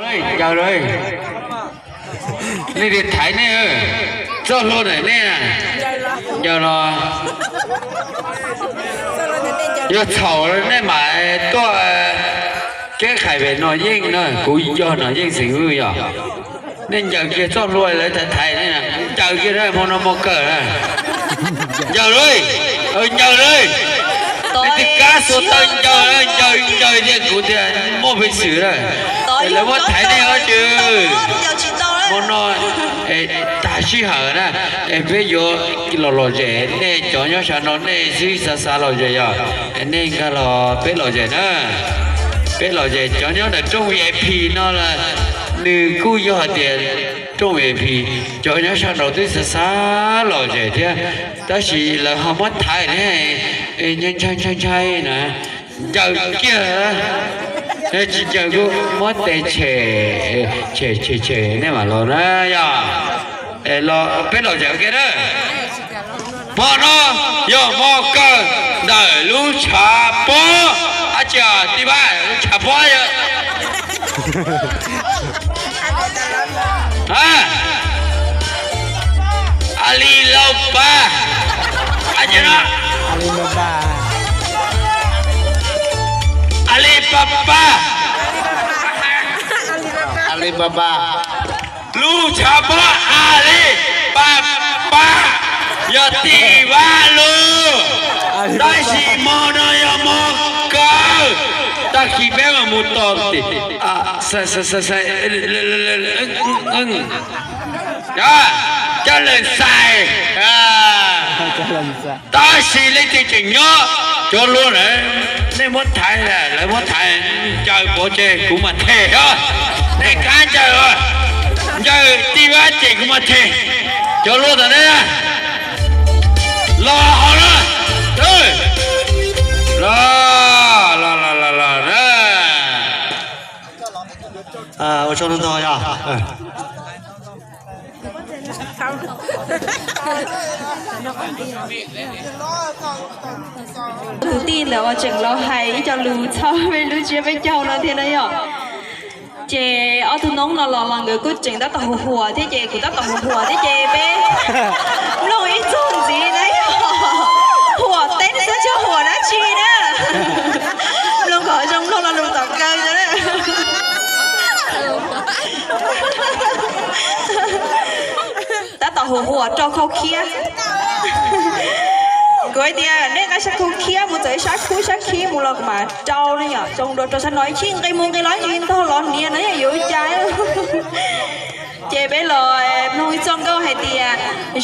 Ncaws lawm, nej tias thaiv nej, txoj hlua ntawm nej, ncaws los. Yog txhaum nej mam tuaj keb qhais pem Nom Yeej na, kuv yog Nom Yeej xeem Vwj yog. Nej ncaws kiag txoj hlua lawv thaiv thaiv nej, ncaws kiag hmo no hmo kawg na. Ncaws lawm, ncaws lawm. Nej twb kab xuas taw ncaws, ncaws ncaws thiab kuv tias muaj peev xwm na. Lawv muab thaiv nej ob cw. Hmo no tag sij hawm na, es peb yuav los lom zem, nej cov nyob sab no nej xib xav xav lom zem yog, nej nkag los peb lom zem na. Peb lom zem, cov nyob ntawm rooj V I P no las, nws kuj yog hais tias rooj V I P, cov nyob sab nraud twb xav xav lom zem thiab, tab sis lawv ho muab thaiv ne, ntshai ntshai ntshai na, ncaws kiag, tsis ncaws kuj muab tes tshem, tshem tshem tshem nej mam los na yog. Los peb lom zem ua ke na. Hmo no yog hmo kawg ntawm lub tshav pob, ab tsi tij Vaj, lub tshav pob yog Ali Lau Pa, ab tsi no, Ali Pa Pa, Ali Pa Pa. Lub tshav pob Ali Pa Pa yog tij Vaj lub, tab sis hmo no yog hmo kawg, tag kis peb mam mus tos tim Coj Leej Xais. Tab sis leej twg tseem nyob, cov hlua na, nej muab thaiv, lawv muab thaiv, ncaws pov tseg kuv mam them os. Nej kab ncaws, ncaws tij Vaj ces kuv mam them. Cov hlua tom nej los hauv na, los los los los na. Ua tsaug ntau ntau yog. Tus tij ntawd uas tseem los hais ib co lus txhawb peb lub tsiab peb caug no thiab na yom. Ces ob tug noob no los los nkawd kuj tseem tab tom huam huam thiab ces kuv tab tom huam huam thiab ces peb mloog ib txog ntxiv na yom. Huam teb xwb tsis huam dab tsi na. Mloog kom zoo mloog lo lus tom kaw na. Tab tom huam huam rau khau khiab. Kuv hais tias nej nqa sab khau khiab mus txawm ib sab khub sab khib mus los kuv mam rau na yom, zoo dua rau sab no ib chim nqis mus nqis los ntsis ntog los nias no yog yuav ua cas. Ces peb los mloog ib txoj nkauj hais tias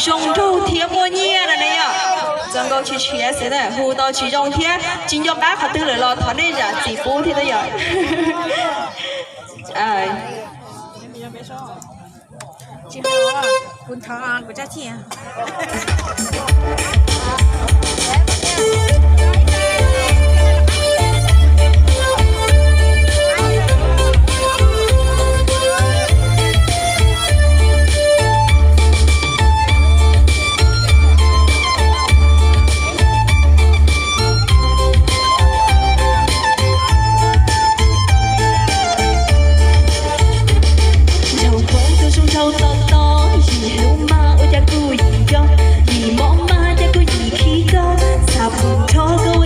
zoo nraug thiab muaj nyiaj no ne yom. Txoj nkauj tshiab tshiab xwb na, hu tau tsis zoo thiab tsis nco qab qhov twg lawm los thov nej zam txim pub thiab na yom. Nraug Huab tus zoo nraug to to, yim hlub mas ua cas kuj yim nco, yim mob mas cas kuj yim khib koj, xav pum nrho koj ua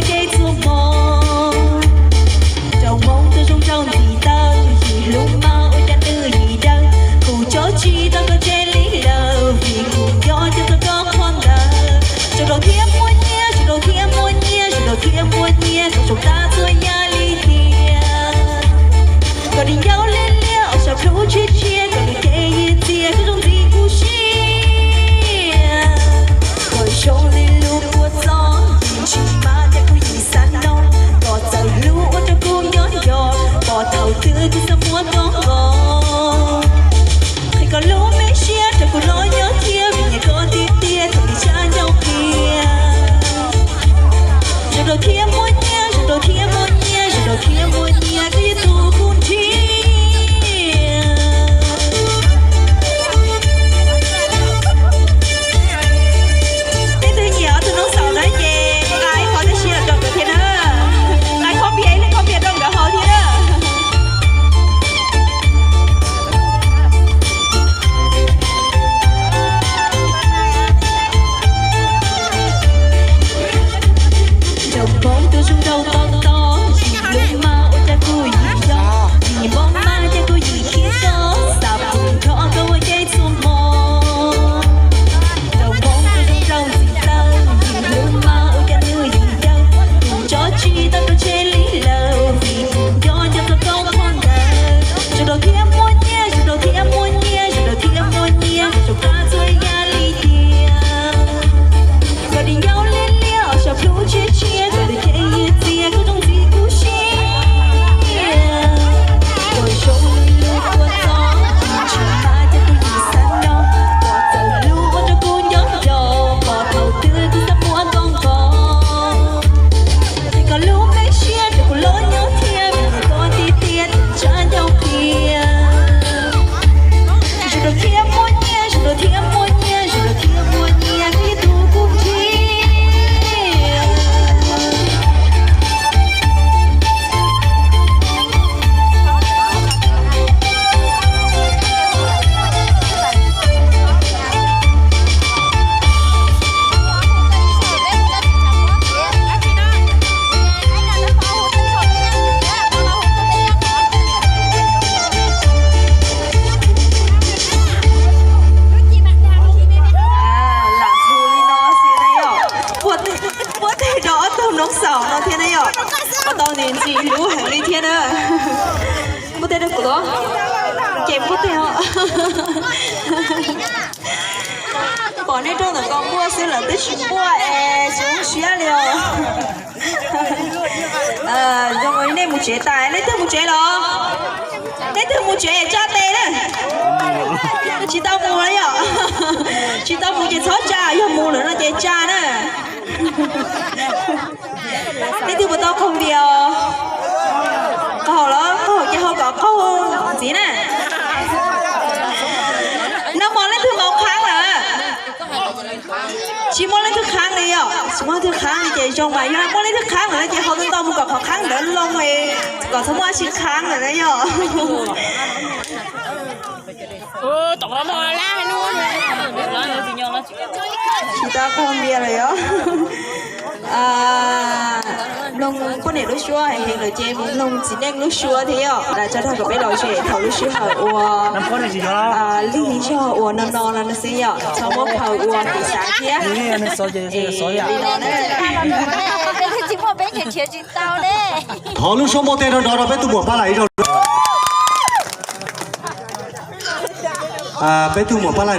ces npuaj teg os. Pom nej rau ntawm ko npuaj xwb lawm twb tsis npuaj es tsis zoo siab li os. Zoo li nej mus tsev tas, leej twg mus tsev los? Leej twg mus tsev tsa tes na. Tsis tau mus los yom? Tsis tau mus ces txhob tsa, yog mus lawm no ces tsa na. Leej twg puas tau qaug npias os? Qaug los qaug ces ho kom qaug ntxiv na. Nag hmo leej twg mus qhab lawm? Tsis muaj leej twg qhab li yom? Tsis muaj leej twg qhab li ces zoo mas, yog muaj leej twg qhab lawm ces ho ntau mus kom qhov qhab ntawd loo, kom txhob muaj dab tsi qhab lawm na yom. Tsis tau qaug npias lawm yom. Mloog poj niam lub suab heev heev lawm ces mus mloog txiv neej lub suab thiab yom. Lam tso rau kom peb los zem thaum lub sij hawm uas lig zog uas no no no xwb yom, txhob muab khaws ua kev xav thiab. Thov lub suab npuaj teg nrov nrov rau peb tus muam Paj Lais ib zaug. Peb tus muam Paj Lais